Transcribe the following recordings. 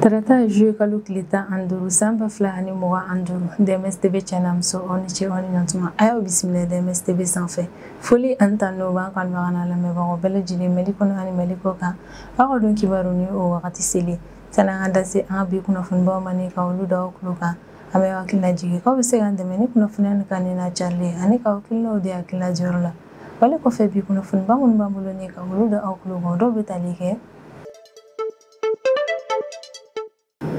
Tarata juillet kalo tile 15 san 2025 DMS TV cɛ n'a muso aw ni ce aw ni ɲantuma. A y'aw bisimila DMS TV sanfɛ. Foli ani tanu b'an kanubaga n'a lamɛnbagaw bɛɛ lajɛlen Mali kɔnɔ ani Mali kɔ kan. Aw ka don kibaru ni o wagati seli sani an ka da se an ka bi kunnafonibaw ma ni ka olu da aw tulo kan. An bɛ hakili lajigin k'aw bɛ se k'an dɛmɛ ni kunnafoniya nin kan n'a carilen ani k'aw hakilinaw di hakilina jɔyɔrɔ la. Wale kɔfɛ, bi kunnafoniba minnu b'an bolo ni ka olu da aw tulo kan, dɔw bɛ tali kɛ: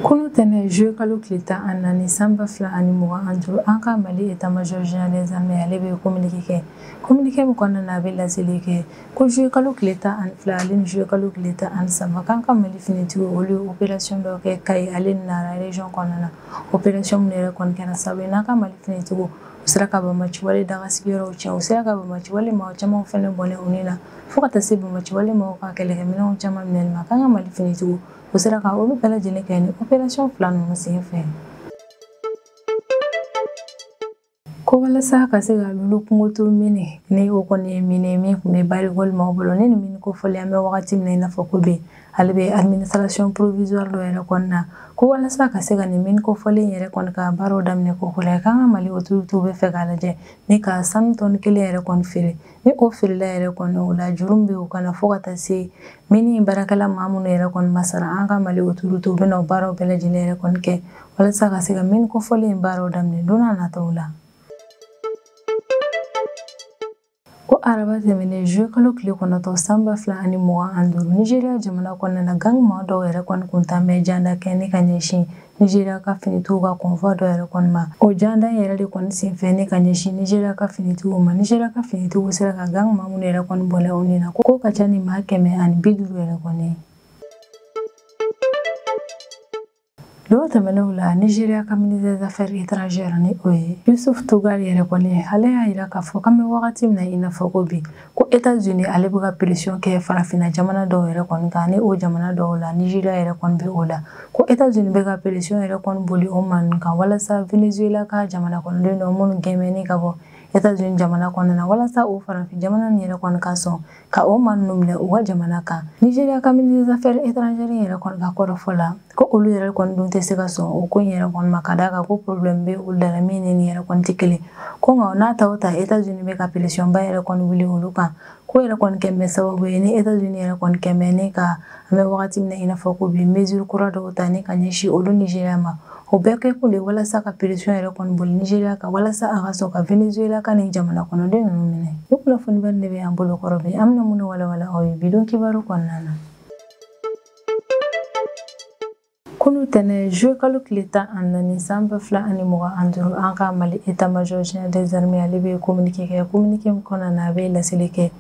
kunu tɛnɛ juillet kalo tile 14 san 2025, an ka Mali état major général des armées, ale bɛ communiqué kɛ. Communiqué min kɔnɔna na, a bɛ laseli kɛ ko juillet kalo tile 12 ale ni juillet kalo tile 13, k'an ka Mali finitigiw, olu ye opération dɔ kɛ Kayi ale ni Nara région kɔnɔna na. Opération min yɛrɛ kɔni kɛra sababu ye n'an ka Mali finitigiw, u sera ka bamaciwale daga sigiyɔrɔw tiɲɛ, u sera ka bamaciwale maa caman fɛnɛ bɔnɛ u ni na, fo ka taa se bamaciwale maaw ka kɛlɛkɛminɛnw caman minɛli ma. K'an ka Mali finitigiw, u sera ka olu bɛɛ lajɛlen kɛ ni opération fila ninnu sen fɛ. Ko walasa ka se ka Loulo-Gounkoto mine, ni o kɔni ye mine min tun bɛ Barrick Gold maaw bolo, ni nin mine ko fɔlen, an bɛ wagati min na i n'a fɔ ko bi, ale bɛ administration provisoire dɔ yɛrɛ kɔnɔna, ko walasa ka se ka nin mine ko fɔlen yɛrɛ kɔni ka baaraw daminɛ ko kura ye, k'an ka Mali autorités bɛ fɛ k'a lajɛ ni ka sanu tɔni kelen yɛrɛ kɔni feere. Ni o feerela yɛrɛ kɔni, o la juru min bɛ o kana fo ka taa se mine baarakɛla maa minnu yɛrɛ kɔni ma sara, an ka Mali autorités bɛna o baaraw bɛɛ lajɛlen yɛrɛ kɔni kɛ walasa ka se ka mine ko fɔlen baaraw daminɛ don n'a nataw la. Ko araba tɛmɛnen juillet kalo tile 9 san 2025, Nigéria jamana kɔnɔna na, gang maa dɔw yɛrɛ kɔni kun tan bɛ janda kɛ ni ka ɲɛsin Nigéria ka finitigiw ka convoi dɔ yɛrɛ kɔni ma. O janda yɛrɛ de kɔni senfɛ ni ka ɲɛsin Nigéria ka finitigiw ma, Nigéria ka finitigiw sera ka gang maa minnu yɛrɛ kɔni bɔnɛ u ni na, ko ka ca ni maa 150 yɛrɛ kɔni. Don tɛmɛnenw la, Nigéria ka ministre des affaires étrangères, ni o ye Yusuf Tuggar yɛrɛ kɔni, ale y'a yira k'a fɔ k'an bɛ wagati min na i n'a fɔ ko bi, ko États-Unis, ale bɛ ka pression kɛ farafinna jamana dɔw yɛrɛ kɔni kan, ni o jamana dɔw la Nigéria yɛrɛ kɔni bɛ o la. Ko États-Unis bɛ ka pression yɛrɛ kɔni boli o maa ninnu kan walasa Venezuela ka jamana kɔnɔden dɔw minnu gɛnbɛ ni ka bɔ États-Unis jamana kɔnɔna na, walasa o farafin jamana nin yɛrɛ kɔni ka sɔn ka o maa ninnu minɛ u ka jamana kan. Nigéria ka ministre des affaires étrangères yɛrɛ kɔni ka kɔrɔfɔ la, ko olu yɛrɛ kɔni dun tɛ se ka sɔn o ko in yɛrɛ kɔni ma, ka d'a kan ko problème bɛ olu da la min ni nin yɛrɛ kɔni tɛ kelen. Ko nka n'a ta o ta, États-Unis bɛ ka pression ba yɛrɛ kɔni wuli olu kan, ko yɛrɛ kɔni kɛ bɛ sababu ye ni États-Unis yɛrɛ kɔni kɛ bɛ ne ka an bɛ wagati min na i n'a fɔ ko bi, mesure kura dɔw ta ni ka ɲɛsin olu Nigéria ma. O bɛɛ kɛ kun de walasa ka pression yɛrɛ kɔni boli Nigéria kan, walasa a ka sɔn ka Venezuela ka nin jamana kɔnɔden ninnu minɛ. Ni kunnafoniba de bɛ an bolo kɔrɔ bi, an bɛna minnu walawala aw ye bi don kibaru kɔnɔna na. Kunu tɛnɛ juillet kalo tile 14 san 2025, an ka Mali état major général des armées, ale bɛ communiqué kɛ. Communiqué min kɔnɔna na, a bɛ laseli kɛ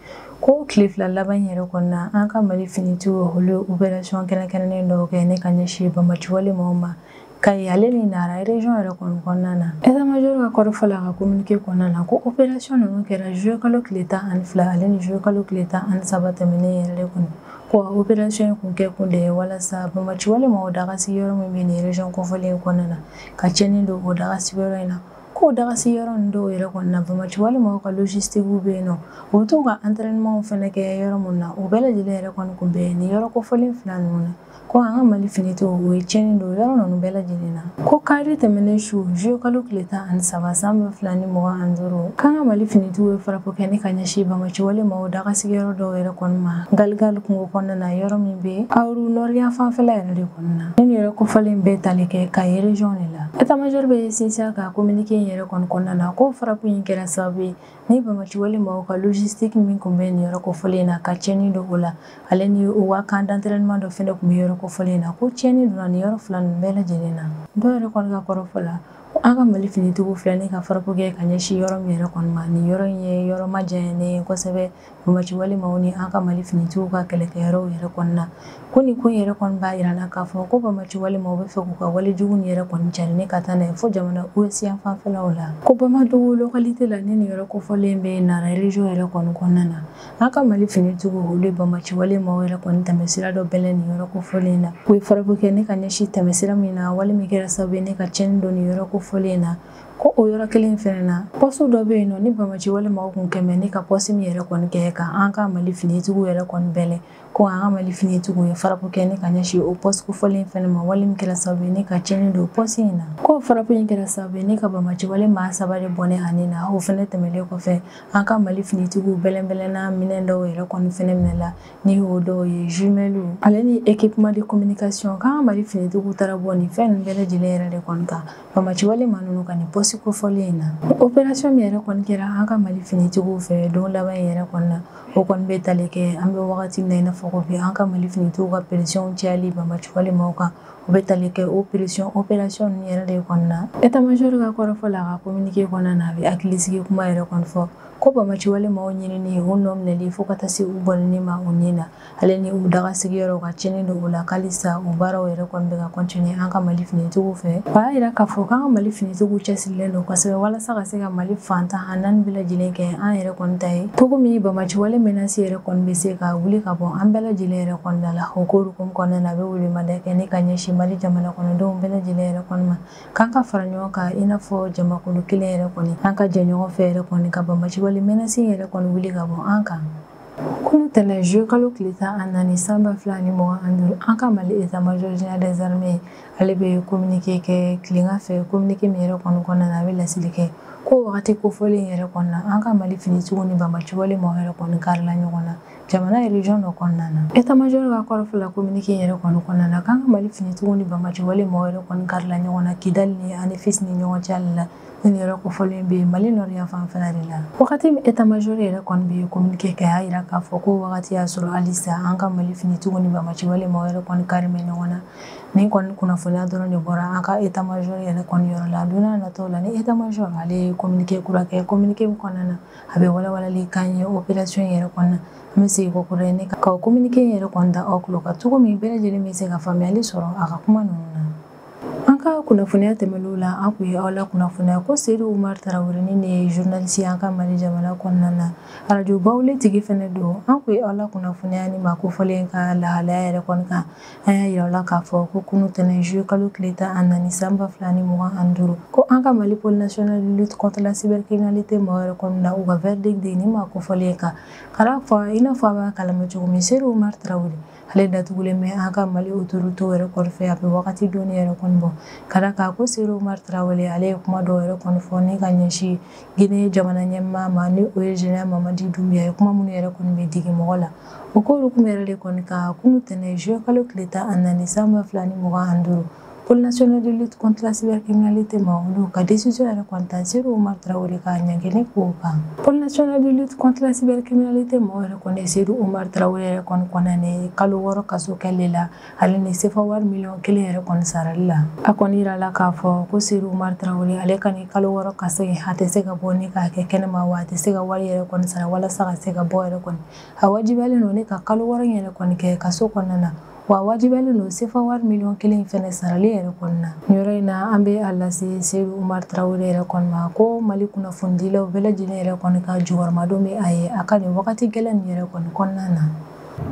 ko tile 2 laban yɛrɛ kɔnɔna, an ka Mali finitigiw, olu ye opération kɛrɛnkɛrɛnnen dɔw kɛ ne ka ɲɛsin bamaciwale maaw ma Kayi ale ni Nara région yɛrɛ kɔni kɔnɔna na. État major ka kɔrɔfɔ la, a ka communiqué kɔnɔna na, ko opération ninnu kɛra juillet kalo tile 12 ale ni juillet kalo tile 13 tɛmɛnen yɛrɛ de kɔni. Ko opération in kun kɛ kun de ye walasa bamaciwale maaw daga sigiyɔrɔ min bɛ nin région kofɔlen in kɔnɔna na, ka tiɲɛni don o daga sigiyɔrɔ in na. K'o daga sigiyɔrɔ ninnu dɔw yɛrɛ kɔni na, bamaciwale maaw ka logistique bɛ yen nɔ, u bɛ t'u ka entraînement fɛnɛ kɛ yɔrɔ mun na, o bɛɛ lajɛlen yɛrɛ kɔni kun bɛ nin yɔrɔ kofɔlen fila ninnu na. Ko an ka Mali finitigiw, o ye tiɲɛni don yɔrɔ ninnu bɛɛ lajɛlen na. Ko kari tɛmɛnen su, juillet kalo tile 13 san 2025, k'an ka Mali finitigiw ye frappe kɛ ni ka ɲɛsin bamaciwale maaw daga sigiyɔrɔ dɔw yɛrɛ kɔni ma Galigali kungo kɔnɔna na, yɔrɔ min bɛ Aourou nord yan fanfɛla yɛrɛ de kɔnɔna na. Ni yɔrɔ kofɔlen bɛɛ tali kɛ Kayi région de la. État major bɛ sinsin a ka communiqué in yɛrɛ kɔni kɔnɔna na, ko frappe in kɛra sababu ye ni bamaciwale maaw ka logistique min kun bɛ nin yɔrɔ kofɔlen na, ka tiɲɛni don o la, ale ni u ka camp d'entraînement dɔ fɛnɛ kun bɛ yɔrɔ kofɔlen na, ko tiɲɛni donna nin yɔrɔ fila ninnu bɛɛ lajɛlen na. Dɔw yɛrɛ kɔni ka kɔrɔfɔ la, ko an ka Mali finitigiw filɛ ni ka frappe kɛ ka ɲɛsin yɔrɔ min yɛrɛ kɔni ma, nin yɔrɔ in ye yɔrɔ majanyalen kosɛbɛ bamaciwale maaw ni an ka Mali finitigiw ka kɛlɛkɛyɔrɔw yɛrɛ kɔni na. Ko nin ko in yɛrɛ kɔni b'a yira n na k'a fɔ ko bamaciwale maaw bɛ fɛ k'u ka wale jugu nin yɛrɛ kɔni cari ni ka taa n'a ye fo jamana ouest yan fanfɛlaw la. Ko Bamadugu localité la, ni nin yɔrɔ kofɔlen bɛ Nara région yɛrɛ kɔni kɔnɔna na, an ka Mali finitigiw, olu ye bamaciwale maaw yɛrɛ kɔni tɛmɛsira dɔ bɛlɛn nin yɔrɔ kofɔlen na. U ye frappe kɛ ne ka ɲɛsin tɛmɛsira min na, wale min kɛra sababu ye ne ka tiɲɛni don nin yɔrɔ kofɔlen na. Ko Ko o yɔrɔ kelen fɛnɛ na, poste dɔ bɛ yen nɔ ni bamaci wale maaw kun kɛmɛ ni ka poste min yɛrɛ kɔni kɛ ka an ka Mali finitigiw yɛrɛ kɔni bɛlɛn, ko an ka Mali finitigiw ye frappe kɛ ni ka ɲɛsin o poste kofɔlen fɛnɛ ma, wale min kɛra sababu ye ni ka tiɲɛni don poste in na. Ko frappe in kɛra sababu ye ni ka bamaci wale maa 3 de bɔnɛ a ni na. O fɛnɛ tɛmɛlen kɔfɛ, an ka Mali finitigiw bɛlɛnbɛlɛnna minɛn dɔw yɛrɛ kɔni fɛnɛ minɛ la, ni o dɔw ye jumelles ale ni équipement de communication. K'an ka Mali finitigiw taara bɔ nin fɛn ninnu bɛɛ lajɛlen yɛrɛ de kɔni kan bamaci wale maa ninnu ka nin poste kofɔlen in na. Opération min yɛrɛ kɔni kɛra an ka Mali finitigiw fɛ don laban in yɛrɛ kɔni na, o kɔni bɛ tali kɛ an bɛ wagati min na i n'a fɔ ko bi an ka Mali finitigiw ka pression cayali bamaci wale maaw kan, o bɛ tali kɛ o pression opération ninnu yɛrɛ de kɔni na. État-major ka kɔrɔfɔ la, a ka communiqué kɔnɔna na, a bɛ hakilisigi kuma yɛrɛ kɔni fɔ ko bamaci wale maaw ɲinini, u nɔ minɛli fo ka taa se u bɔnni ma u ni na, ale ni u daga sigiyɔrɔ ka tiɲɛni don u la, k'alisa o baaraw yɛrɛ kɔni bɛ ka continuer an ka Mali finitigiw fɛ. O y'a yira k'a fɔ k'an ka Mali finitigiw cɛsirilen don kosɛbɛ walasa ka se ka Mali fantan a 4 bɛɛ lajɛlen kɛ an yɛrɛ kɔni ta ye, cogo min bamaci wale menace yɛrɛ kɔni bɛ se ka wuli ka bɔ an bɛɛ lajɛlen yɛrɛ kɔni da la. O ko hukumu kɔnɔna na, a bɛ welemada kɛ ni ka ɲɛsin Mali jamana kɔnɔdenw bɛɛ lajɛlen yɛrɛ kɔni ma, k'an ka fara ɲɔgɔn kan i n'a fɔ jamakulu kelen yɛrɛ kɔni, an ka jɛ ɲɔgɔn fɛ yɛrɛ kɔni ka bamaci wale menace yɛrɛ kɔni wuli ka bɔ an kan. Kunu tɛnɛ juillet kalo tile 14 san 2025, an ka Mali état-major général des armées ale bɛ communiqué kɛ tilegan fɛ. Communiqué min yɛrɛ kɔni kɔnɔna na, a bɛ laseli kɛ ko wagati kofɔlen yɛrɛ kɔni na, an ka Mali finitigiw ni bamaci wale maaw yɛrɛ kɔni karila ɲɔgɔn na jamana région dɔ kɔnɔna na. État-major ka kɔrɔfɔ la, communiqué yɛrɛ kɔni kɔnɔna na, k'an ka Mali finitigiw ni bamaci wale maaw yɛrɛ kɔni karila ɲɔgɔn na Kidali ni Anefis ni ɲɔgɔn cɛ la. Nin yɔrɔ kofɔlen bɛ Mali nord yan fanfɛla de la. Wagati min état-major yɛrɛ kɔni bɛ communiqué kɛ, a y'a yira k'a fɔ ko wagati y'a sɔrɔ halisa an ka Mali finitigiw ni bamaci wale maaw yɛrɛ kɔni kari bɛ ɲɔgɔn na. Nin kɔni kunnafoniya dɔrɔn de bɔra an ka état-major yɛrɛ kɔni yɔrɔ la. Don n'a nataw la, ni état-major ale ye communiqué kura kɛ, communiqué min kɔnɔna na a bɛ walawalali k'an ye opération yɛrɛ kɔnɔna na, an bɛ segin kɔ kura ye ni ka communiqué yɛrɛ kɔni da aw tulo kan cogo min bɛɛ lajɛlen bɛ se ka faamuyali sɔrɔ a ka kuma ninnu na. An ka kunnafoniya tɛmɛnenw la, an kun ye aw la kunnafoniya ko Seydou Oumar Traoré ni ne ye journaliste ye an ka Mali jamana kɔnɔna na, arajo Bawule tigi fɛnɛ don. An kun ye aw la kunnafoniya ni maa kofɔlen ka lahalaya yɛrɛ kɔni kan. An y'a yira aw la k'a fɔ ko kunu tɛnɛ juillet kalo tile 14 san 2025, ko an ka Mali pôle national de lutte contre la cybercriminalité maaw yɛrɛ kɔni na u ka verdict di ni maa kofɔlen kan. Ka d'a fɔ i n'a fɔ a b'a kalama cogo min, Seydou Oumar Traoré ale datugulen bɛ an ka Mali autorité yɛrɛ kɔni fɛ a bɛ wagati dɔɔni yɛrɛ kɔni bɔ. Ka d'a kan ko Seydou Oumar Traoré ale ye kuma dɔw yɛrɛ kɔni fɔ ni ka ɲɛsin Guinée jamana ɲɛmaa ma, ni o ye général Mamadi Doumbouya ye, kuma minnu yɛrɛ kɔni bɛ digi mɔgɔ la. O ko hukumu yɛrɛ de kɔni kan, kunu tɛnɛ juillet kalo tile 14 san 2025, pôle national de lutte contre la cybercriminalité ma olu ka décision yɛrɛ kɔni ta Seydou Oumar Traoré ka ɲangili kow kan. Pôle national de lutte contre la cybercriminalité maaw yɛrɛ kɔni Seydou Oumar Traoré yɛrɛ kɔni condamné kalo 6 kaso kɛli la, ale ni CFA wari miliyɔn 1 yɛrɛ kɔni sarali la. A kɔni yirala k'a fɔ ko Seydou Oumar Traoré ale ka nin kalo 6 kaso in, a tɛ se ka bɔ ni k'a kɛ kɛnɛma, wa a tɛ se ka wari yɛrɛ kɔni sara walasa ka se ka bɔ yɛrɛ kɔni. A wajibiyalen don ne ka kalo 6 yɛrɛ kɔni kɛ kaso kɔnɔna na, wa wajibiyalen don CFA wari miliyɔn 1 fɛnɛ sarali yɛrɛ kɔni na. Nin yɔrɔ in na, an bɛ a lase Seydou Oumar Traoré yɛrɛ kɔni ma ko Mali kunnafonidilaw bɛɛ lajɛlen yɛrɛ kɔni ka jukɔrɔmadon bɛ a ye a ka nin wagati gɛlɛn nin yɛrɛ kɔni kɔnɔna na.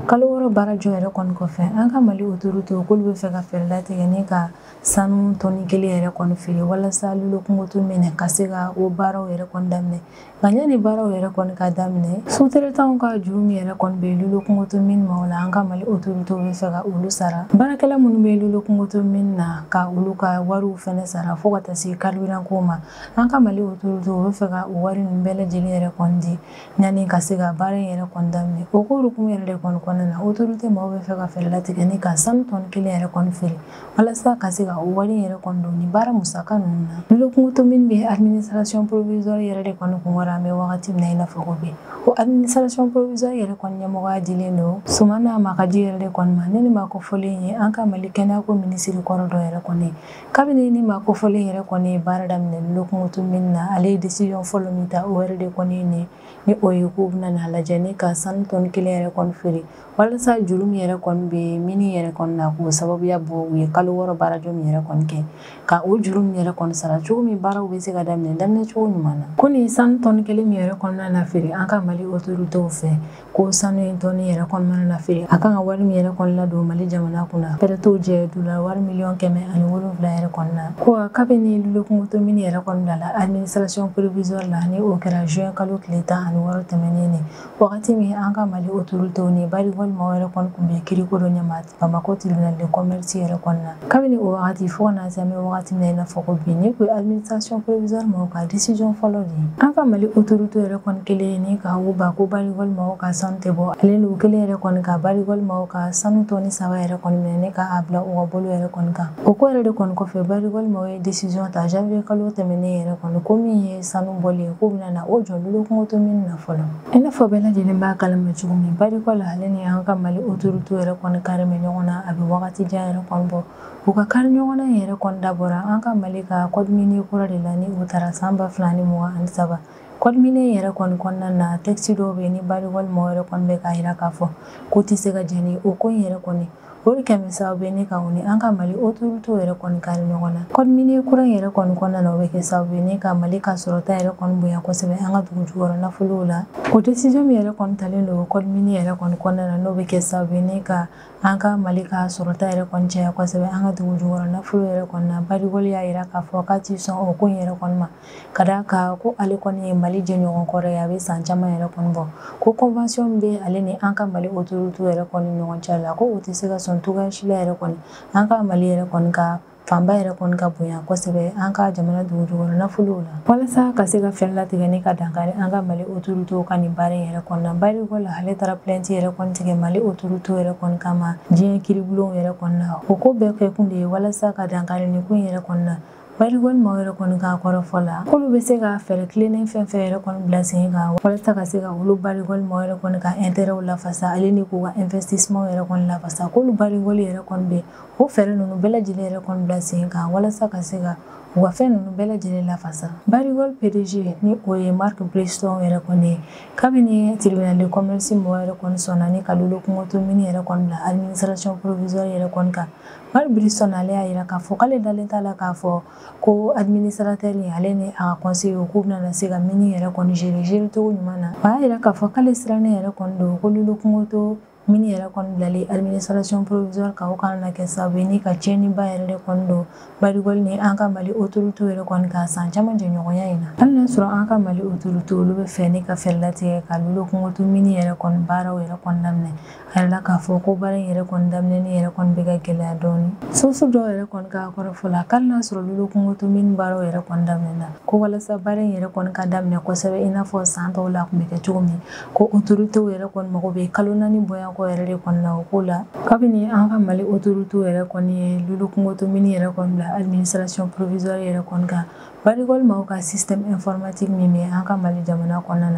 Kalo 6 baara jɔ yɛrɛ kɔni kɔfɛ, an ka Mali autorité k'olu bɛ fɛ ka fɛɛrɛ latigɛ ni ka sanu tɔni 1 yɛrɛ kɔni feere walasa Loulo-Gounkoto minɛ ka se ka o baaraw yɛrɛ kɔni daminɛ. Nka yanni baaraw yɛrɛ kɔni ka daminɛ, sous-traitants ka juru min yɛrɛ kɔni bɛ Loulo-Gounkoto mine maaw la, an ka Mali autorité bɛ fɛ ka olu sara. Baarakɛla minnu bɛ Loulo-Gounkoto mine na, ka olu ka wariw fɛnɛ sara fo ka taa se carburant ko ma, an ka Mali autorité bɛ fɛ ka o wari ninnu bɛɛ lajɛlen yɛrɛ kɔni di yanni ka se ka baara in yɛrɛ kɔni daminɛ. O ko hukumu yɛrɛ de kɔni kɔnɔna na, autorité maaw bɛ fɛ ka fɛɛrɛ latigɛ ni ka sanu tɔni 1 yɛrɛ kɔni feere walasa ka se ka o wari yɛrɛ kɔni don ni baara musaka ninnu na. Loulo-Gounkoto mine bɛ administration provisoire yɛrɛ de kɔni kun kɔrɔ an bɛ wagati min na i n'a fɔ ko bi. O administration provisoire yɛrɛ kɔni ɲɛmɔgɔya dilen don Soumana Makaji yɛrɛ de kɔni ma. Ne ni maa kofɔlen ye an ka Mali kɛnɛyako minisiri kɔrɔ dɔ yɛrɛ kɔni. Kabini ni maa kofɔlen yɛrɛ kɔni ye baara daminɛ Loulo-Gounkoto mine na, ale ye décision fɔlɔ min ta, o yɛrɛ de kɔni ye nin ni o ye k'u bɛna n'a lajɛ ni ka sanu tɔni 1 yɛrɛ kɔni feere. feere walasa juru min yɛrɛ kɔni bɛ mini yɛrɛ kɔni na k'o sababuya bɔ u ye kalo 6 baarajɔ min yɛrɛ kɔni kɛ ka o juru min yɛrɛ kɔni sara cogo min baaraw bɛ se ka daminɛ cogo ɲuman na. Ko nin sanu tɔni kelen min yɛrɛ kɔnɔna na feere an ka Mali autorités fɛ ko sanu in tɔni yɛrɛ kɔnɔna na feere a kan ka wari min yɛrɛ kɔni ladon Mali jamana kunna fɛrɛ t'o jɛ dollar wari miliyɔn 107 yɛrɛ kɔni na. Ko kabini Loulo-Gounkoto mine yɛrɛ kɔni bila administration provisoire la ni o kɛra juin kalo tile 16 tɛmɛnen ni wagati min an ka Mali autorités ni Barrick Gold maaw yɛrɛ kɔni tun bɛ kiriko dɔ ɲɛma Bamako tribunal de commerce yɛrɛ kɔni na. Kabini o wagati fo ka na se an bɛ wagati min na i n'a fɔ ko bi ni ko administration provisoire maaw ka décision fɔlɔ de ye. An ka Mali autorités yɛrɛ kɔni kelen ni ka u ba ko Barrick Gold maaw ka sanu tɛ bɔ ale n'u kelen yɛrɛ kɔni ka Barrick Gold maaw ka sanu tɔni 3 yɛrɛ kɔni minɛ ne k'a bila u ka bolo yɛrɛ kɔni kan. O ko yɛrɛ de kɔni kɔfɛ Barrick Gold maaw ye décision ta janvier kalo tɛmɛnen yɛrɛ kɔni ko min ye sanu bɔli ye k'u bɛna na o jɔ Loulo-Gounkoto mine na fɔlɔ. I n'a fɔ bɛɛ lajɛlen b'a kalama cogo min Barrick Gold ale ni an ka Mali autorités yɛrɛ kɔni kari bɛ ɲɔgɔn na a bɛ wagati jan yɛrɛ kɔni bɔ. U ka kari ɲɔgɔn na yɛrɛ kɔni dabɔra an ka Mali ka code minier kura de la ni u taara san 2023. Code minier yɛrɛ kɔni kɔnɔna na texte dɔw bɛ yen ni Barrick Gold maaw yɛrɛ kɔni bɛ k'a jira k'a fɔ k'u tɛ se ka jɛn ni o ko in yɛrɛ kɔni. O de kɛlen sababu ye ne ka o ni an ka Mali autorités yɛrɛ kɔni kari ɲɔgɔn na. Code minier kura in yɛrɛ kɔni kɔnɔna na o bɛ kɛ sababu ye ne ka Mali ka sɔrɔta yɛrɛ kɔni bonya kosɛbɛ an ka dugu jukɔrɔ nafolow la. O décision min yɛrɛ kɔni talen don code minier yɛrɛ kɔni kɔnɔna na n'o bɛ kɛ sababu ye ne ka an ka Mali ka sɔrɔta yɛrɛ kɔni caya kosɛbɛ an ka dugu jukɔrɔ nafolo yɛrɛ kɔni na. Barrick Gold y'a jira k'a fɔ k'a ti sɔn o ko in yɛrɛ kɔni ma ka d'a kan ko ale kɔni ye Mali jɛɲɔgɔn kɔrɔ ye a bɛ san caman yɛrɛ kɔni bɔ ko convention min bɛ ale ni an ka Mali autorités yɛrɛ kɔni ɲɔgɔn cɛ la ko o tɛ se ka sɔn cogoya si la yɛrɛ kɔni an ka Mali yɛrɛ kɔni ka fanba yɛrɛ kɔni ka bonya kosɛbɛ an ka jamana dugu jukɔrɔ nafolow la. Walasa ka se ka fɛn latigɛ ni ka dankari an ka Mali autorités ka nin baara in yɛrɛ kɔni na Barrick Gold ale taara plainte yɛrɛ kɔni tigɛ Mali autorités yɛrɛ kɔni kama diɲɛ kiiribulonw yɛrɛ kɔni na. O ko bɛɛ kɛ kun de ye walasa ka dankari nin ko in yɛrɛ kɔni na. Barrick Gold maaw yɛrɛ kɔni ka kɔrɔfɔ la k'olu bɛ se ka fɛɛrɛ tilennen fɛn fɛn yɛrɛ kɔni bila sen kan walasa ka se ka olu Barrick Gold maaw yɛrɛ kɔni ka intérêt lafasa ale ni k'u ka investissement yɛrɛ kɔni lafasa k'olu Barrick Gold yɛrɛ kɔni bɛ o fɛɛrɛ ninnu bɛɛ lajɛlen yɛrɛ kɔni bila sen kan walasa ka se ka u ka fɛn ninnu bɛɛ lajɛlen lafasa. Barrick Gold PDG ni o ye Mark Bristow yɛrɛ kɔni ye kabini tribunal de commerce mɔgɔ yɛrɛ kɔni sɔnna ni ka Loulo-Gounkoto mine yɛrɛ kɔni bila administration provisoire yɛrɛ kɔni kan. Mark Bristow ale y'a jira k'a fɔ k'ale dalen t'a la k'a fɔ ko administrateur ale ni a ka conseiller k'u bɛna se ka mine yɛrɛ kɔni gérer cogo ɲuman na. A y'a jira k'a fɔ k'ale sirannen yɛrɛ kɔni don ko Loulo-Gounkoto mine yɛrɛ kɔni bilalen administration provisoire kan o kana na kɛ sababu ye ni ka tiɲɛniba yɛrɛ de kɔni don Barrick Gold ni an ka Mali autorités yɛrɛ kɔni ka san caman jɛɲɔgɔnya in na. Hali n'a sɔrɔ an ka Mali autorités olu bɛ fɛ ni ka fɛɛrɛ latigɛ ka Loulo-Gounkoto mine yɛrɛ kɔni baaraw yɛrɛ kɔni daminɛ a yɛrɛ la k'a fɔ ko baara in yɛrɛ kɔni daminɛni yɛrɛ kɔni bɛ ka gɛlɛya dɔɔni. Source dɔw yɛrɛ kɔni ka kɔrɔfɔ la k'ale n'a sɔrɔ Loulo-Gounkoto mine baaraw yɛrɛ kɔni daminɛna ko walasa baara in yɛrɛ kɔni ka daminɛ kosɛbɛ i n'a fɔ san tɔw la a tun bɛ kɛ cogo min ko autorités yɛrɛ kɔni mago bɛ kalo 4 bɔɲɔgɔn kɔ yɛrɛ de kɔni na o ko la. Kabini an ka Mali autorités yɛrɛ kɔni ye Loulo-Gounkoto mine yɛrɛ kɔni bila administration provisoire yɛrɛ kɔni kan Barrick Gold maaw ka système informatique min bɛ an ka Mali jamana kɔnɔna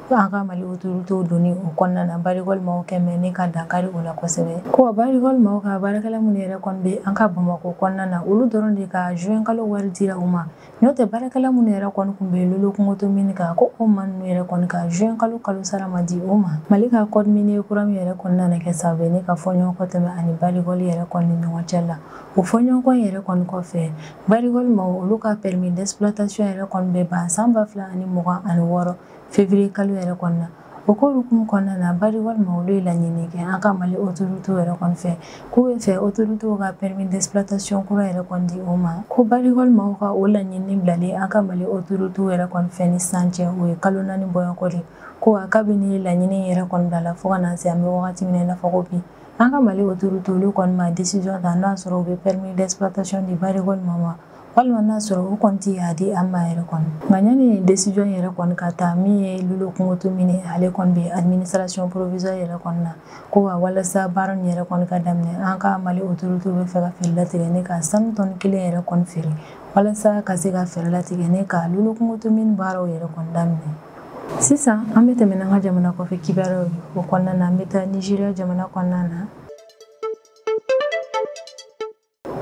na an ka Mali autorités donni o kɔnɔna na Barrick Gold maaw kɛ mɛ ne ka dankari o la kosɛbɛ. Ko Barrick Gold maaw ka baarakɛla minnu yɛrɛ kɔni bɛ an ka Bamakɔ kɔnɔna na olu dɔrɔn de ka juin kalo wari dira u ma n'o tɛ baarakɛla minnu yɛrɛ kɔni tun bɛ Loulo-Gounkoto mine kan ko o maa ninnu yɛrɛ kɔni ka juin kalo kalo sara ma di o ma. Mali ka code minier kura min yɛrɛ kɔni nana kɛ sababu ye ne ka fɔɲɔgɔnkɔ tɛmɛ ani Barrick Gold yɛrɛ kɔni ni ɲɔgɔn cɛ la. O fɔɲɔgɔnkɔ yɛrɛ kɔni kɔfɛ Barrick Gold maaw olu ka permis d'exploitation yɛrɛ kɔni bɛ ban san 2026 février kalo yɛrɛ kɔni na. O ko hukumu kɔnɔna na Barrick Gold maaw olu ye laɲini kɛ an ka Mali autorités yɛrɛ kɔni fɛ k'u bɛ fɛ autorités ka permis d'exploitation kura yɛrɛ kɔni di o ma. Ko Barrick Gold maaw ka o laɲini bilalen an ka Mali autorités yɛrɛ kɔni fɛ ni san cɛ o ye kalo 4 bɔɲɔgɔn de ko kabini laɲini yɛrɛ kɔni bilala fo ka na se an bɛ wagati min na i n'a fɔ ko bi an ka Mali autorités olu kɔni ma décision ta n'a sɔrɔ u bɛ permis d'exploitation di Barrick Gold maaw ma walima n'a sɔrɔ u kɔni ti a di an ma yɛrɛ kɔni. Nka yanni décision yɛrɛ kɔni ka ta min ye Loulo-Gounkoto mine ale kɔni bɛ administration provisoire yɛrɛ kɔni na ko wa walasa baara nin yɛrɛ kɔni ka daminɛ an ka Mali autorités bɛ fɛ ka fɛɛrɛ latigɛ ne ka sanu tɔni 1 yɛrɛ kɔni feere walasa ka se ka fɛɛrɛ latigɛ ne ka Loulo-Gounkoto mine baaraw yɛrɛ kɔni daminɛ. Sisan an bɛ tɛmɛ n'an ka jamana kɔfɛ kibaruyaw ye o kɔnɔna na an bɛ taa Nizeriya jamana kɔnɔna na.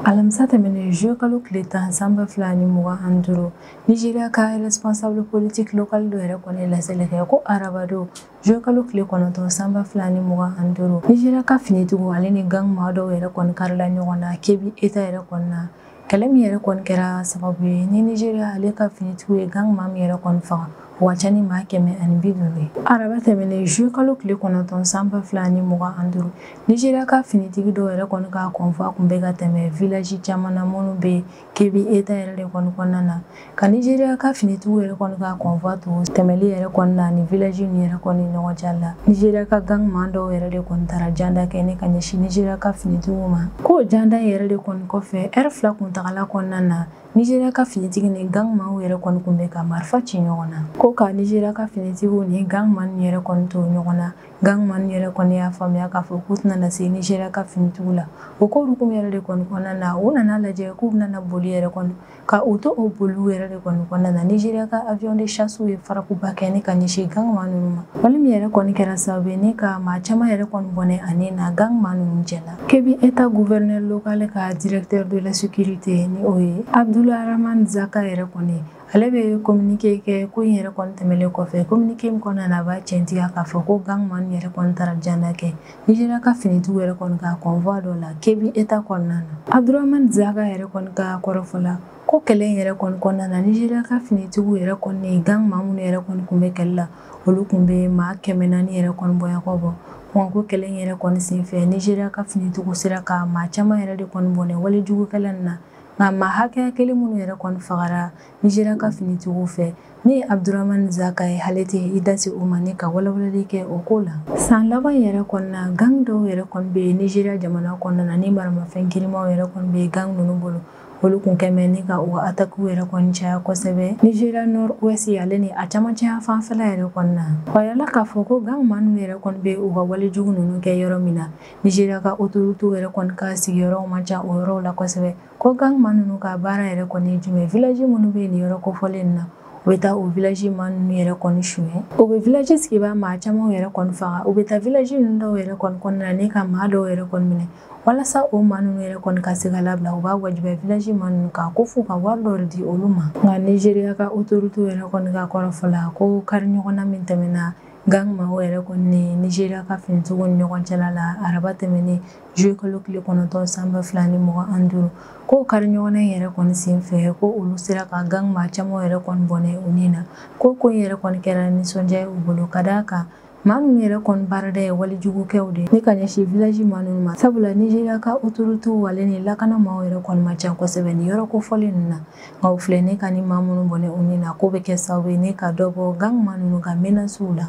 Alamisa tɛmɛnen juillet kalo tile 10 san 2025, Nigeria ka responsable politique local dɔ yɛrɛ kɔni laseli kɛ ko arabadon juillet kalo tile 9 san 2025, Nigeria ka finitigiw ale ni gang maa dɔw yɛrɛ kɔni karila ɲɔgɔn na Kebbi État yɛrɛ kɔni na. Kɛlɛ min yɛrɛ kɔni kɛra sababu ye ni Nigeria ale ka finitigiw ye gang maa min yɛrɛ kɔni faga, o ka ca ni maa 150 ye. Araba tɛmɛnen juillet kalo tile 9 san 2025, Nigeria ka finitigi dɔw yɛrɛ kɔni ka convoi kun bɛ ka tɛmɛ village caman na minnu bɛ Kebbi État yɛrɛ de kɔni kɔnɔna na, ka Nigeria ka finitigiw yɛrɛ kɔni ka convoi to tɛmɛli yɛrɛ kɔni na ni village ninnu yɛrɛ kɔni ɲɔgɔn cɛ la. Nigeria ka gang maa dɔw yɛrɛ de kɔni taara janda kɛ ne ka ɲɛsin Nigeria ka finitigiw ma. K'o janda yɛrɛ de kɔni kɔfɛ, ɛri 2 kuntagala kɔnɔna na, Nigeria ka finitigi ni gang maaw yɛrɛ kɔni kun bɛ ka marifa ci ɲɔgɔn na. Ko ka Nigeria ka finitigiw ni gang maa ninnu yɛrɛ kɔni to ɲɔgɔn na, gang maa ninnu yɛrɛ kɔni y'a faamuya k'a fɔ k'u tɛna na se Nigeria ka finitigiw la. O ko hukumu yɛrɛ de kɔni kɔnɔna na, u nana lajɛ k'u bɛna boli yɛrɛ kɔni, ka u to o boliw yɛrɛ de kɔni kɔnɔna na, Nigeria ka avion de chasse ye farakuba kɛ ne ka ɲɛsin gang maa ninnu ma. Wale min yɛrɛ kɔni kɛra sababu ye ne ka maa caman yɛrɛ kɔni bɔnɛ ani na gang maa ninnu cɛ la. Kebbi État gouverneur local ka directeur de la sécurité ni o ye Abdulrahman Zaka yɛrɛ kɔni, ale bɛ communiqué kɛ ko in yɛrɛ kɔni tɛmɛlen kɔfɛ. Communiqué min kɔnɔna na, a b'a tiɲɛtigiya k'a fɔ ko gang maa ninnu yɛrɛ kɔni taara janda kɛ Nigeria ka finitigiw yɛrɛ kɔni ka convoi dɔ la Kebbi État kɔnɔna na. Abdulrahman Zaka yɛrɛ kɔni ka kɔrɔfɔ la, ko kɛlɛ in yɛrɛ kɔni kɔnɔna na, Nigeria ka finitigiw yɛrɛ kɔni ni gang maa minnu yɛrɛ kɔni kun bɛ kɛlɛ la, olu kun bɛ maa 400 yɛrɛ kɔni bɔɲɔgɔn bɔ. Ko kɛlɛ in yɛrɛ kɔni senfɛ, Nigeria ka finitigiw sera ka maa caman yɛrɛ de kɔni bɔnɛ walejugukɛla nin na. Nka maa hakɛya kelen minnu yɛrɛ kɔni fagara Nigeria ka finitigiw fɛ, ne ye Abdulrahman Zaka ye, ale tɛ i da se o ma ne ka walawalali kɛ o ko la. San laban yɛrɛ kɔni na, gang dɔw yɛrɛ kɔni bɛ Nigeria jamana kɔnɔna na ni maramafɛn girimanw yɛrɛ kɔni bɛ gang ninnu bolo, olu kun kɛmɛ ni ka u ka attaque yɛrɛ kɔni caya kosɛbɛ Nigeria nord ouest ale ni a camancɛ fanfɛla yɛrɛ kɔni na. Wa yala k'a fɔ ko gang maa ninnu yɛrɛ kɔni bɛ u ka walejugu ninnu kɛ yɔrɔ min na, Nigeria ka autorité yɛrɛ kɔni ka sigiyɔrɔw man ca o yɔrɔw la kosɛbɛ. Ko gang maa ninnu ka baara yɛrɛ kɔni ye jumɛn? Village minnu bɛ nin yɔrɔ kofɔlen nin na, u bɛ taa o village maa ninnu yɛrɛ kɔni suɲɛ, u bɛ village sigibaa maa caman yɛrɛ kɔni faga, u bɛ taa village ninnu dɔw yɛrɛ kɔni kɔnɔna na ni ka maa dɔw yɛrɛ kɔni minɛ. Walasa o maa ninnu yɛrɛ kɔni ka se ka labila, u b'a wajibiya village maa ninnu kan ko f'u ka wari dɔ di olu ma. Nka Nigeria ka autorité yɛrɛ kɔni ka kɔrɔfɔ la, ko kari ɲɔgɔnna min tɛmɛna gang maaw yɛrɛ kɔni ni Nigeria ka finitigiw ni ɲɔgɔn cɛla la araba tɛmɛnen juillet kalo tile 9 san 2025, ko kari ɲɔgɔnna in yɛrɛ kɔni senfɛ, ko olu sera ka gang maa caman yɛrɛ kɔni bɔnɛ u ni na. Ko in yɛrɛ kɔni kɛra nisɔndiya ye u bolo, ka d'a kan maa minnu yɛrɛ kɔni baarada ye walejugukɛw de ne ka ɲɛsin village maa ninnu ma, sabula Nigeria ka autorité ale ni lakana maaw yɛrɛ kɔni ma ca kosɛbɛ nin yɔrɔ kofɔlen ninnu na. Nka o filɛ ne ka ni maa minnu bɔnɛ u ni na, k'o bɛ kɛ sababu ye ne ka dɔ bɔ gang maa ninnu ka menaces la.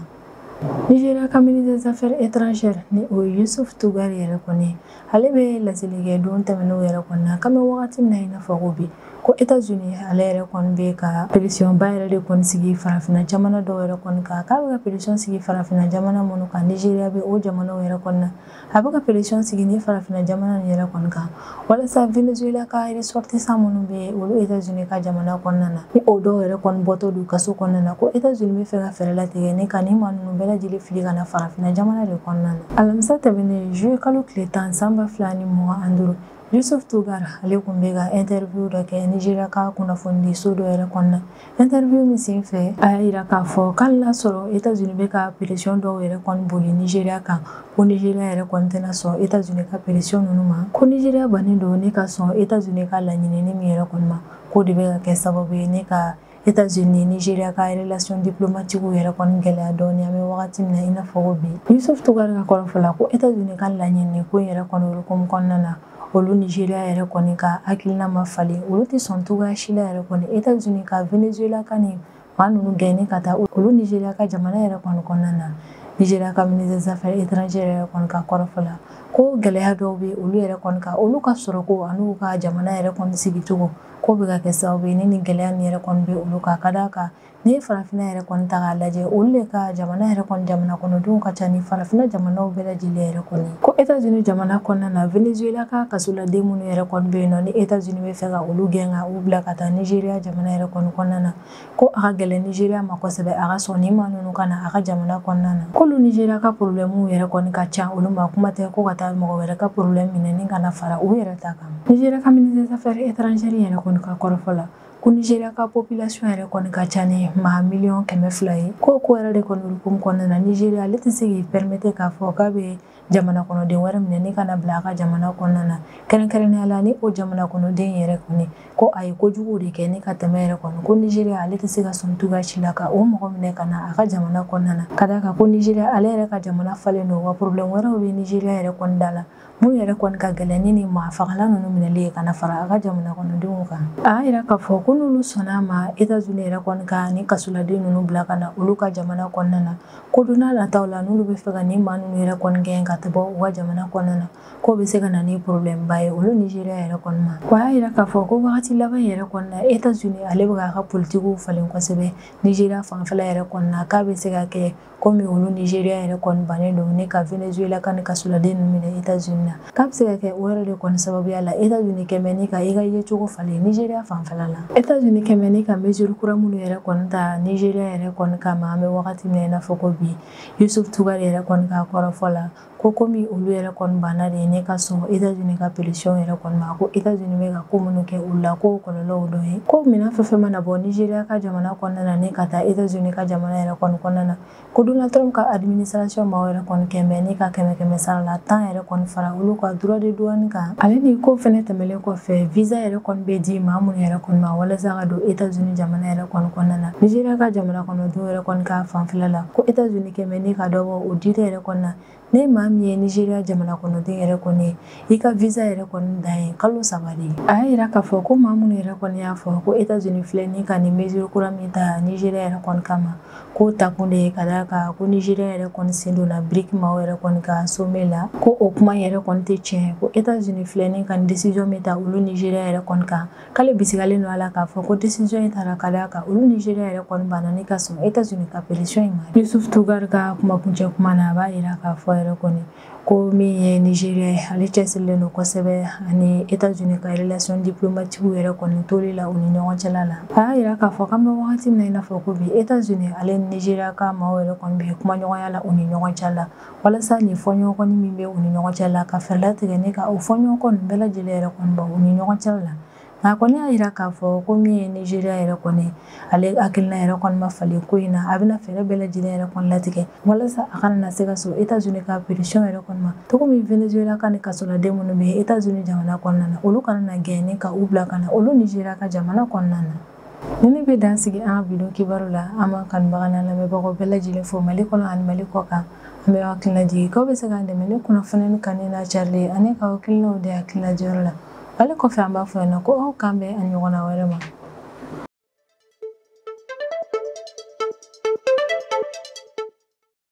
Nigeria ka ministre des affaires étrangères ni o ye Yusuf Tugari yɛrɛ kɔni, ale bɛ laseli kɛ don tɛmɛnenw yɛrɛ kɔni na, k'an bɛ wagati min na i n'a fɔ ko bi, ko États-Unis ale yɛrɛ kɔni bɛ ka pression ba yɛrɛ de kɔni sigi farafinna jamana dɔw yɛrɛ kɔni kan. K'a bɛ ka pression sigi farafinna jamana minnu kan, Nigeria bɛ o jamanaw yɛrɛ kɔni na. A bɛ ka pression sigi ni farafinna jamana ninnu yɛrɛ kɔni kan walasa Venezuela ka ressortissants minnu bɛ olu États-Unis ka jamana kɔnɔna na, ni o dɔw yɛrɛ kɔni bɔtɔ don kaso kɔnɔna na, ko États-Unis bɛ fɛ ka fɛɛrɛ latigɛ ne ka nin maa ninnu bɛɛ lajɛlen fili ka na farafinna jamana de kɔnɔna na. Alamisa tɛmɛnen juillet kalo tile 10 san 2025, Yusuf Tugari ale kun bɛ ka interview dɔ kɛ Nigeria ka kunnafonidiso dɔ yɛrɛ kɔnɔna. Interview min senfɛ, a y'a yira k'a fɔ k'ale n'a sɔrɔ États-Unis bɛ ka pression dɔw yɛrɛ kɔni boli Nigeria kan, ko Nigeria yɛrɛ kɔni tɛna sɔn États-Unis ka pression ninnu ma, ko Nigeria bannen don ne ka sɔn États-Unis ka laɲinini min yɛrɛ kɔni ma, k'o de bɛ ka kɛ sababu ye ne ka États-Unis Nigeria ka relation diplomatique yɛrɛ kɔni gɛlɛya dɔɔnin an bɛ wagati min na i n'a fɔ ko bi. Yusuf Tugari ka kɔrɔfɔ la, ko États-Unis ka laɲini ko in yɛrɛ kɔni hukumu kɔnɔna na, olu Nigeria yɛrɛ kɔni ka hakilina ma falen, olu tɛ sɔn cogoya si la yɛrɛ kɔni États-Unis ka Venezuela ka nin maa ninnu gɛnni ka taa olu Nigeria ka jamana yɛrɛ kɔni kɔnɔna na. Nigeria ka ministre des affaires étrangères yɛrɛ kɔni ka kɔrɔfɔ la, ko gɛlɛya dɔw bɛ olu yɛrɛ kɔni kan, olu ka sɔrɔko an'u ka jamana yɛrɛ kɔni sigicogo, k'o bɛ ka kɛ sababu ye ni gɛlɛya nin yɛrɛ kɔni bɛ olu kan. Ka d'a kan n'i ye farafinna yɛrɛ kɔni ta k'a lajɛ, olu de ka jamana yɛrɛ kɔni jamana kɔnɔdenw ka ca ni farafinna jamanaw bɛɛ lajɛlen yɛrɛ kɔni. Ko États-Unis jamana kɔnɔna na, Venezuela ka kasoladen minnu yɛrɛ kɔni bɛ yen nɔ, ni États-Unis bɛ fɛ ka olu gɛn ka u bila ka taa Nigeria jamana yɛrɛ kɔni kɔnɔna na, ko a ka gɛlɛn Nigeria ma kosɛbɛ a ka sɔn ni maa ninnu ka na a ka jamana kɔnɔna na. K'olu Nigeria ka problème yɛrɛ kɔni ka ca olu ma, kuma tɛ ko ka taa taa mɔgɔ wɛrɛ ka problème minɛ ni kana fara u yɛrɛ ta kan. Nigeria ka ministre des affaires étrangères yɛrɛ kɔni ka kɔrɔfɔ la, ko Nigeria ka population yɛrɛ kɔni ka ca ni maa 200 000 000 ye. Ko ko yɛrɛ de kɔni hukumu kɔnɔna na, Nigeria ale tɛ se k'i permettre k'a fɔ k'a bɛ jamana kɔnɔden wɛrɛ minɛ ni kana bila a ka jamana kɔnɔna na, kɛrɛnkɛrɛnnenya la ni o jamana kɔnɔden yɛrɛ kɔni ko a ye kojugu de kɛ ni ka tɛmɛ yɛrɛ kɔni. Ko Nigeria ale tɛ se ka sɔn cogoya si la ka o mɔgɔ minɛ ka na a ka jamana kɔnɔna na, ka d'a kan ko Nigeria ale yɛrɛ ka jamana falen don, wa problème wɛrɛw bɛ Nigeria yɛrɛ kɔni da la minnu yɛrɛ kɔni ka gɛlɛn ni maa fagala ninnu minɛli ye ka na fara a ka jamana kɔnɔdenw kan. A y'a yira k'a fɔ ko n'olu sɔnna a ma États-Unis yɛrɛ kɔni ka ni kasoladen ninnu bila ka na olu ka jamana kɔnɔna na, ko don n'a nataw la n'olu bɛ fɛ ka nin maa ninnu yɛrɛ kɔni gɛn ka bɔ u ka jamana kɔnɔna na, k'o bɛ se ka na ni problème ba ye olu Nigeria yɛrɛ kɔni ma. Wa a y'a yira k'a fɔ ko wagati laban yɛrɛ kɔni na, États-Unis ale bɛ k'a ka politikiw falen kosɛbɛ Nigeria fanfɛla yɛrɛ kɔni na, k'a bɛ se ka kɛ komi olu Nigeria yɛrɛ kɔni bannen don ni ka Venezuela ka ni kasoladen ninnu minɛ États-Unis na, k'a bɛ se ka kɛ o yɛrɛ de kɔni sababuya la États-Unis kɛmɛ ni ka i ka yecogo falen Nigeria fanfɛla la. États-Unis kɛmɛ ni ka mesure kura minnu yɛrɛ kɔni ta Nigeria yɛrɛ kɔni kama, an bɛ wagati min na i n'a fɔ ko bi, Yusuf Tugari yɛrɛ kɔni ka kɔrɔfɔ la, ko komi olu yɛrɛ kɔni banna de ne ka sɔn États-Unis ka pression yɛrɛ kɔni ma, ko États-Unis bɛ ka ko minnu kɛ olu la, k'o kɔlɔlɔw dɔ ye ko minɛn fɛn fɛn mana bɔ Nigeria ka jamana kɔnɔna na ni ka taa États-Unis ka jamana yɛrɛ kɔni kɔnɔna na, ko Donald Trump ka administration maaw yɛrɛ kɔni kɛmɛ ni ka 100% 10 yɛrɛ kɔni fara olu ka droit de douane kan. Ale ni ko fɛnɛ tɛmɛlen kɔfɛ, visa yɛrɛ kɔni bɛ di maa minnu yɛrɛ kɔni ma walasa ka don États-Unis jamana yɛrɛ kɔni kɔnɔna na, Nigeria ka jamana kɔnɔdenw yɛrɛ kɔni ka fanfɛla la, ko États-Unis kɛmɛ ni ka dɔ bɔ o dita yɛrɛ kɔni na. Ne maa min ye Nigeria jamana kɔnɔden yɛrɛ kɔni ye, i ka visa yɛrɛ kɔni dan ye kalo 3 de ye. A y'a yira k'a fɔ ko maa minnu yɛrɛ kɔni y'a fɔ ko États-Unis filɛ ni ka nin mesure kura min ta Nigeria yɛrɛ kɔni kama, k'o takun de ye ka d'a kan ko Nigeria yɛrɛ kɔni sen donna BRICS maaw yɛrɛ kɔni ka sommet la, ko o kuma yɛrɛ kɔni tɛ tiɲɛ. Ko États-Unis filɛ ni ka nin décision min ta olu Nigeria yɛrɛ kɔni kan, k'ale bisigalen don a la k'a fɔ ko décision in taara ka d'a kan olu Nigeria yɛrɛ kɔni banna ni ka sɔn États-Unis ka pression in ma. Yusuf Tugari ka kumakuncɛ kuma na, a b'a yira k'a fɔ yɛrɛ kɔni ko min ye Nigeria ye, ale cɛsirilen don kosɛbɛ ani États-Unis ka relation diplomatique yɛrɛ kɔni toli la u ni ɲɔgɔn cɛla la. A y'a yira k'a fɔ k'an bɛ wagati min na i n'a fɔ ko bi, États-Unis ale ni Nigeria ka maaw yɛrɛ kɔni bɛ kumaɲɔgɔnya la u ni ɲɔgɔn cɛ la, walasa nin fɔɲɔgɔnkɔni min bɛ u ni ɲɔgɔn cɛ la, ka fɛɛrɛ latigɛ ni ka o fɔɲɔgɔnkɔ ninnu bɛɛ lajɛlen yɛrɛ kɔni bɔ u ni ɲɔgɔn cɛ la. Nka kɔni y'a yira k'a fɔ ko min ye Nigeria yɛrɛ kɔni, ale hakilina yɛrɛ kɔni ma falen ko in na, a bɛna fɛɛrɛ bɛɛ lajɛlen yɛrɛ kɔni latigɛ walasa a kana na se ka sɔn États-Unis ka pression yɛrɛ kɔni ma, cogo min Venezuela ka ni kasoladen minnu bɛ États-Unis jamana kɔnɔna na, olu kana na gɛn ni ka u bila ka na olu Nigeria ka jamana kɔnɔna na. Ni ne bɛ dan sigi an ka video kibaru la, an b'an kanubaga n'an lamɛnbagaw bɛɛ lajɛlen fo Mali kɔnɔ ani Mali kɔ kan. An bɛ hakilina jigin k'aw bɛ se k'an dɛmɛ ni kunnafoni kanu n'a carili ani k'aw hakilinaw di hakilina jɔyɔrɔ la. Ale kɔfɛ, an b'a fɔ ɲɛna ko aw k'an bɛn a ɲɔgɔnna wɛrɛ ma.